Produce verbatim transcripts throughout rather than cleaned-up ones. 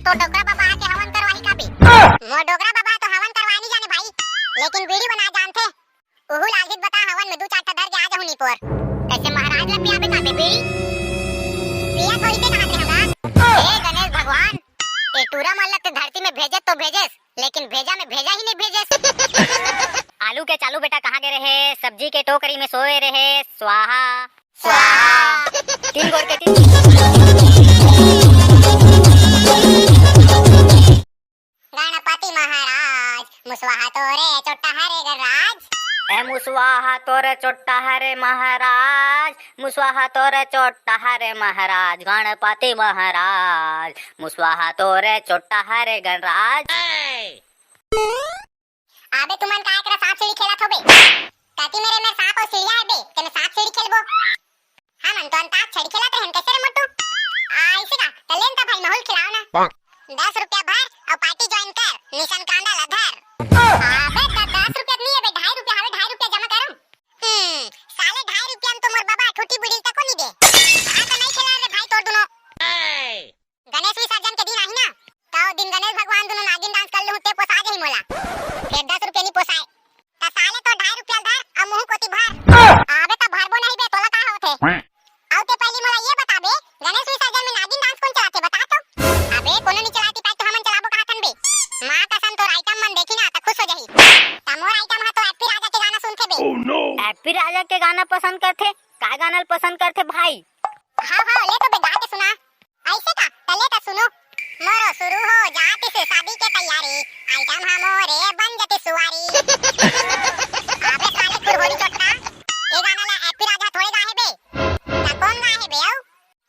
तोर डोकरा बाबा आके हवन करवाही का बे? मोर डोकरा बाबा तो हवन करवाए नहीं जाने भाई, लेकिन बीड़ी बनाए जानथे। उहू ला अलहित बता, हवन में दू चार ठा धर के आ जाहूं निपोर। कैसे महाराज ला पियाबे का बे बीड़ी? पिया थोड़ी ते कहात रहे हंव। हे गणेश भगवान, ए टूरा मन ला ते धरती में भेजे तो भेजेस, लेकिन भेजा में भेजा ही नहीं भेजेस। आलू के चालू बेटा कहाँ गे रहे? सब्जी के टोकरी में सोए रहे। स्वाहा। स्वाहा। तीन गोर के तीन। गणपति महाराज, मुसवाहा तोरे चोट्टा हरे गणराज। ए मुसवाहा तोरे चोट्टा हरे महाराज, मुसवाहा तोरे चोट्टा हरे महाराज, गणपति महाराज, मुसवाहा तोरे चोट्टा हरे गणराज। अबे तुमन काय करा सांप सीढ़ी खेलत होबे? कति मेरे मेर सांप अउ सीढ़िया हे बे, तेमे सांप सीढ़ी खेलबो। हमन तो अंताक्षरी खेलत रहन, कैसे रे मोटू? आ, ऐसे का? त लेन त भाई, महूं ल खिलाओ ना। पाक। दस रुपया भर अउ party join कर, निशान कांदा ला धर। अबे त दस रुपया नहीं हे बे, ढाई रुपया हवे, ढाई रुपया जमा करो। हम्म, साले ढाई रुपया में तो मोर बाबा ठूठी बुढ़ी तको नहीं दे। आ त नहीं खेला रे भाई तोर दुनो। गणेश विसर्जन के दिन आही ना, त ओ दिन गणेश भगवान दुनो नागिन dance कर लूहूं, ते पोसा जाही मोला। फेर दस रुपया नी पोसाय। त साले तो ढाई रुपया धर, अउ मुहूं कोती भर। अबे त भरबो नहीं बे, तोला का होथे? अउ ते पहली मोला ये बता बे, गणेश विसर्जन में नागिन dance कोन चलाथे, बता तो। अबे कोनो नी चलाती पाए त हमन चलाबो कहाथन बे। माँ कसम तोर item मन देखी ना त खुश हो जाही। त मोर item हा तो एप्पी राजा के गाना सुनथे बे। एप्पी राजा के गाना पसंद करथे? का गाना ल पसंद करथे भाई? हाव, हाव, ले तो बे गा के सुना। ऐसे का? त ले त सुनो। मोरो शुरू हो जातिस शादी के तैयारी, item हा मोरे बन जातिस सुवारी। अबे साले खुरहोरी चोट्टा, ए गाना ला एप्पी राजा थोड़े गाए हे बे। त कोन गाए हे बे अउ?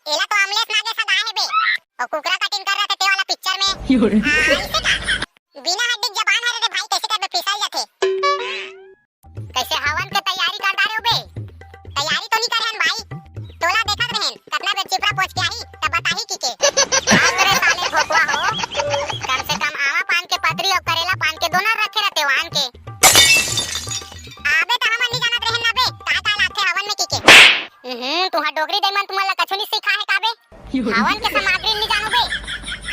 एला तो अमलेश नागेश हा गाए हे बे। ओ कुकरा cutting कर रहे थे ते वाला picture में। हाँ, ऐसे का? बिना हड्डी के जबान हरे रे भाई, कैसे करबे, फिसल जाथे। कैसे हवन के तैयारी कर डारे हो बे? तैयारी तो नहीं करे हन भाई। तोला देखत रहेन, कतना बेर चिपरा पोछ के आही, तब बताही की के। बाप रे साले भोकवा हो। कम से कम आमा पान के पतरी अउ करेला पान के दोनों रखे रहते वान के। अबे त हमन नहीं जानत रहेन ना बे, का का लागथे हवन में की के। हम्म, तुहा डोकरी दई मन तुमन ला कछु नहीं सिखा हे का बे? हवन के सामग्री नहीं जानू बे।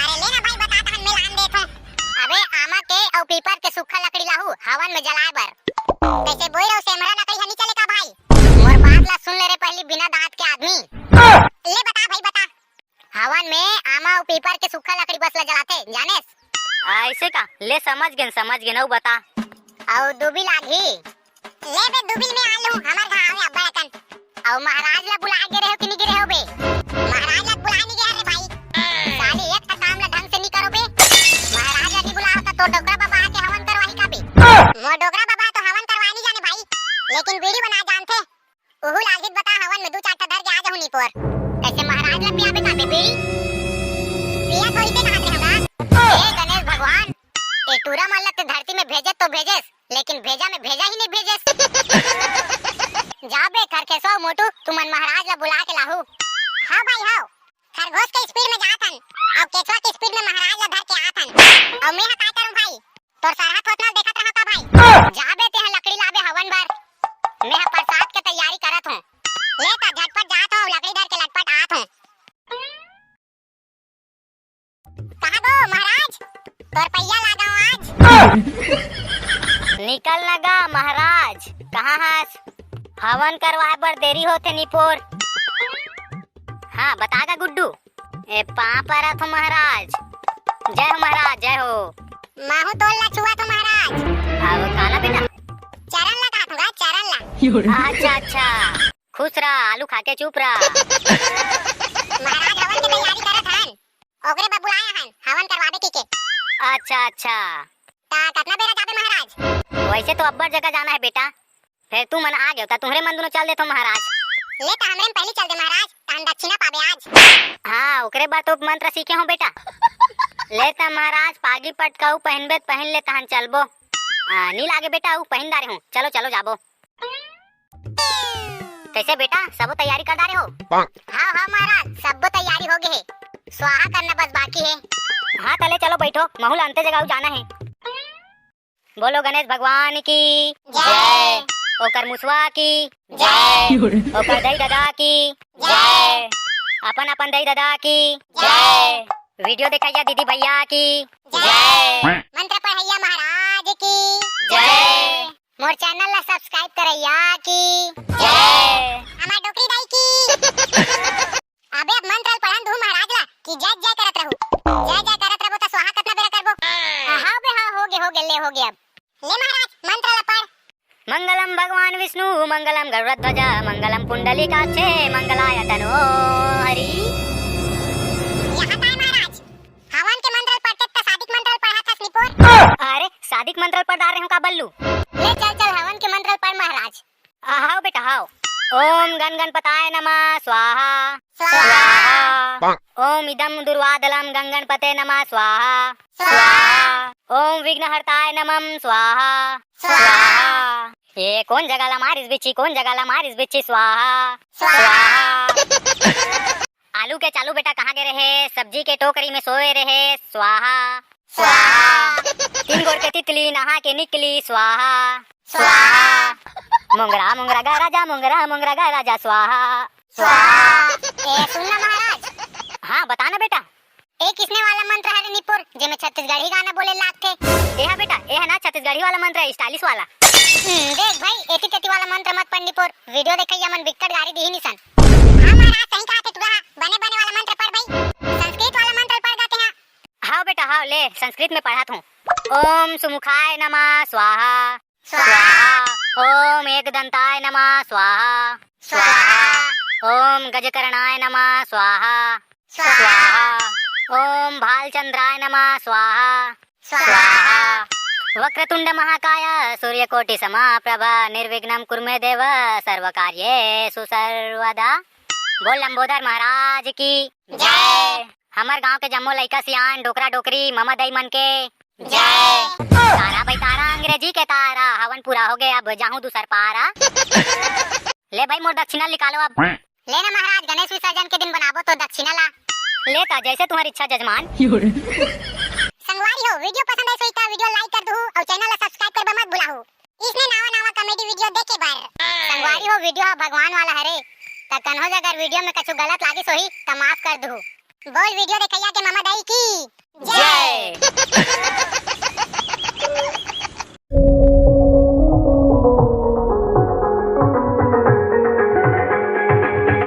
अरे ले ना भाई, बता तहन मैं लान देत हूँ। अबे आमा के अउ पीपर के सूखा लकड़ी लाहू हवन में जलाए बर। कैसे बोई रहो सेमरा लकड़ी हनी चले का भाई? मोर बात ला सुन ले रे पहली बिना दांत के आदमी। ले बता भाई बता। हवन में आमा अउ पीपर के सूखा लकड़ी बस ला जलाथे, जानेस? ऐसे का? ले समझ गेन, समझ गेन, अउ बता। अउ दूबी लागही? ले बे, दूबी में आलू, हमर घर आवे अब्बड़ अकन। अउ महाराज ला बुलाए गे रहे हो कि नहीं गे रहे हो बे? महाराज ला बुलाए नहीं गे रे भाई। साले एक ठा काम ला ढंग से नहीं करो बे। महाराज ला नहीं बुलाओ त तोर डोकरा बाबा आके हवन करवाही का बे? मोर डोकरा बाबा तो हवन करवाए नहीं जाने भाई, लेकिन बीड़ी बनाए जानथे। उहू ला अलहित बता हवन में दू चार ठा धर के आ जाहू निपोर। कैसे महाराज ला पियाबे का बे बीड़ी? पिया थोड़ी ते कहात रहे हंव। हे गणेश भगवान, ए टूरा मन ला ते धरती में भेजे तो भेजेस, लेकिन भेजा में भेजा ही नहीं भेजेस। जा बे खरखेसवा मोटू, तुमन महाराज ला बुला के लाहू। हाँ भाई हाँ, खरगोश के speed में जात हन, अउ केचुआ के speed में महाराज ला धर के आत हन। अउ मैं हा काय करूं भाई, तोर सरहा थोथना देखत रहा का भाई? जा बे तेहा लकड़ी लाबे हवन बर, मैं हा प्रसाद के तैयारी करत हूँ। ले त झटपट जात हूँ, लकड़ी धर के लटपट आत हूँ। कहाँ गो महाराज, तोर पहिया लागव आज। निकल न गा महाराज, कहाँ हस? हवन करवाए बर देरी होथे निपोर। हाँ, बता गा गुड्डू। ए, पाँव परत हो महाराज। जय हो महाराज, जय हो। महू तोल ला छुआ थो महाराज। अब काला बेटा? चरण ला कहा थो गा, चरण ला। अच्छा, अच्छा। खुश रहा, आलू खा के चुप रहा। महाराज हवन के तैयारी करत हन, ओकरे बर बुलाए हन, हवन करवाबे की के। अच्छा, अच्छा। ता कतना बेरा जाबे महाराज? वैसे तो अब्बड़ जगह जाना है बेटा, फेर तुमन आ गेव त तुंहरे मन दुनो चल देथो महाराज। ले त हमरे म पहिली चल दे महाराज, तहन दक्षिणा पाबे आज। हाँ, ओकरे बर तो मंत्र सीखे हो बेटा। ले त महाराज, पागी पटकाऊ पहिनबे त पहिन ले, तहन चलबो। आ, नी लागे बेटा, ऊ पहिन डारे हूँ। चलो, चलो, जाबो। कैसे बेटा, सबो तैयारी कर डारे हो? हाँ, हाँ महाराज, सबो तैयारी हो गे हे, स्वाहा करना बस बाकी हे। हाँ, तले चलो बैठो, महू ला अंते जगह जाना हे। बोलो गणेश भगवान की जय। ओकर मुसवा की जय। ओकर दई ददा की जय। अपन अपन दई ददा की जय। वीडियो देखइया दीदी भैया की जय। मंत्र पढ़इया महाराज की जय। मोर चैनल ला सब्सक्राइब करइया की जय। हमार डोकरी दाई की। अबे अब मंत्र ल पढ़न दू महाराज ला कि जय जय करत रहू। जय जय करत रहबो त स्वाहा कतना बेरा करबो? हाव बे, हाव, हो गे, हो गे, ले हो गे अब। ले महाराज, मंत्र ला पढ़। मंगलम भगवान विष्णु, मंगलम गरुड़ध्वज, मंगलम पुंडलीकाक्षे, मंगलाय तनो हरि। यहाँ काय महाराज? हवन के मंत्र ल पढ़ते त शादी के मंत्र ल पढ़ा थस निपोर। अरे, शादी के मंत्र ल पढ़ डार रहे हो का बल्लू? ले चल चल, हवन के मंत्र ल पढ़ महाराज। हाव बेटा, हाव। ओम गण गणपताय नमः स्वाहा। स्वाहा। स्वाहा। ओम इदम दुर्वादलम गण गणपते नमः स्वाहा। स्वाहा। स्वाहा। ओम विघ्नहर्ताय नमः स्वाहा। स्वाहा। स्वाहा। ये कोन जगह ला मारिस बिच्छी, कोन जगह ला मारिस बिच्छी, स्वाहा। स्वाहा। स्वाहा। आलू के चालू बेटा कहाँ गे रहे? सब्जी के टोकरी में सोए रहे, स्वाहा। स्वाहा। तीन गोड़ के तितली नहा के निकली, स्वाहा। स्वाहा। मोंगरा मोंगरा गा राजा, मोंगरा मोंगरा गा राजा, स्वाहा। स्वाहा। ए, सुन ना महाराज। हाँ, बता ना बेटा। ए किसने वाला मंत्र हरे निपुर, जेमे छत्तीसगढ़ी गाना बोले लागथे? ए हा बेटा, ए हा ना छत्तीसगढ़ी वाला मंत्र, स्टाइलिश वाला। हम्म, देख भाई, एती तेती वाला मंत्र मत पढ़ निपुर, वीडियो देखइया मन बिकट गारी दिही निसन। हाँ महाराज, सही कहा थे टुरा, बने बने वाला मंत्र पढ़ भाई, संस्कृत वाला मंत्र पढ़ गाते हैं। हाव बेटा, हाव, ले, संस्कृत में पढ़त हूँ। ओम सुमुखाय नमः स्वाहा। स्वाहा। स्वाहा। ओम एकदंताय नमः स्वाहा। स्वाहा। स्वाहा। ओम गजकर्णाय नमः स्वाहा। स्वाहा। स्वाहा। ओम भालचंद्राय नमः स्वाहा। स्वाहा। स्वाहा। वक्रतुंड महाकाय सूर्यकोटि समाप्रभा निर्विघ्नं कुरु मे देव सर्वकार्येषु सर्वदा। बोल लंबोदर महाराज की जय। हमर गांव के जम्मो लइका सियान, डोकरा डोकरी, ममा दई मन के जय। तारा भाई तारा, अंग्रेजी के तारा, हवन पूरा हो गया, अब जाहूं दूसर पारा। ले भाई मोर दक्षिणा निकालो अब। ले ना महाराज, गणेश विसर्जन के दिन बनाबो तो दक्षिणा ला। ले ता, जैसे तुम्हारी इच्छा जजमान। संगवारी हो, वीडियो पसंद आइस होही त वीडियो like कर दुहू अउ चैनल ला सब्सक्राइब करबा मत भुलाहू। इसने नावा नावा कॉमेडी वीडियो देखे बर। संगवारी हो, वीडियो हा भगवान वाला हरे, त कन्हो अगर वीडियो में कछु गलत लागिस होही त माफ कर दुहू। बोल वीडियो देखइया के ममा दई की